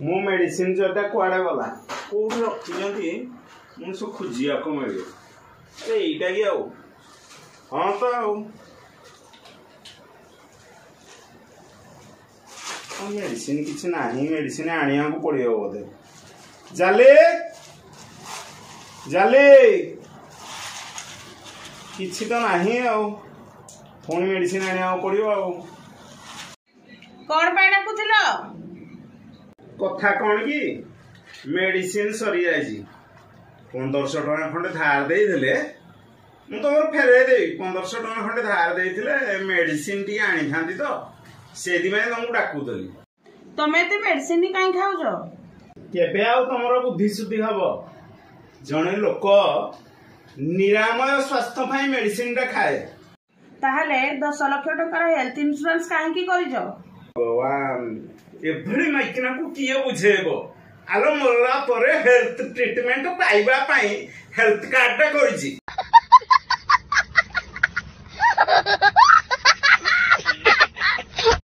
ମୋ ମେଡିସିନ ଜରିଟା କୁଆଡ଼େ ଗଲା, କୋଉଠି ରଖିଛନ୍ତି, ମୁଁ ସବୁ ଖୋଜିବାକୁ ମିଳିବ। ଆରେ ଏଇଟା କି ଆଉ? ହଁ ତ ଆଉ ମେଡିସିନ କିଛି ନାହିଁ, ମେଡିସିନ ଆଣିବାକୁ ପଡ଼ିବ ବୋଧେ। ଜାଲି ଜାଲି କିଛି ତ ନାହିଁ, ଆଉ ପୁଣି ମେଡିସିନ ଆଣିବାକୁ ପଡ଼ିବ ଆଉ। କଣ ପାଇଁ ଡାକୁଥିଲ? କଥା କଣ କି, ମେଡିସିନ ସରିଯାଇଛି। 1500 ଟଙ୍କା ଖଣ୍ଡେ ଧାର ଦେଇଥିଲେ ମୁଁ ତମର ଫେରେଇ ଦେବି। 1500 ଟଙ୍କା ଖଣ୍ଡେ ଧାର ଦେଇଥିଲେ ମେଡିସିନ ଟିକେ ଆଣିଥାନ୍ତି ତ, ସେଇଥିପାଇଁ ତମକୁ ଡାକୁଥିଲି। ତମେ ଏତେ ମେଡିସିନ କାହିଁ ଖାଉଛ? କେବେ ଆଉ ତମର ବୁଦ୍ଧି ଶୁଦ୍ଧି ହବ? ଜଣେ ଲୋକ ନିରାମୟ ସ୍ୱାସ୍ଥ୍ୟ ପାଇଁ ମେଡିସିନଟା ଖାଏ। ତାହେଲେ 10 ଲକ୍ଷ ଟଙ୍କାର ହେଲ୍ଥ ଇନ୍ସୁରାନ୍ସ କାହିଁକି କରିଛ? ଭଗବାନ, ଏଭଳି ମାଇକିନାକୁ କିଏ ବୁଝେଇବ? ଆଲୋ, ମଲା ପରେ ହେଲ୍ଥ ଟ୍ରିଟମେଣ୍ଟ ପାଇବା ପାଇଁ ହେଲ୍ଥ କାର୍ଡଟା କରିଛି।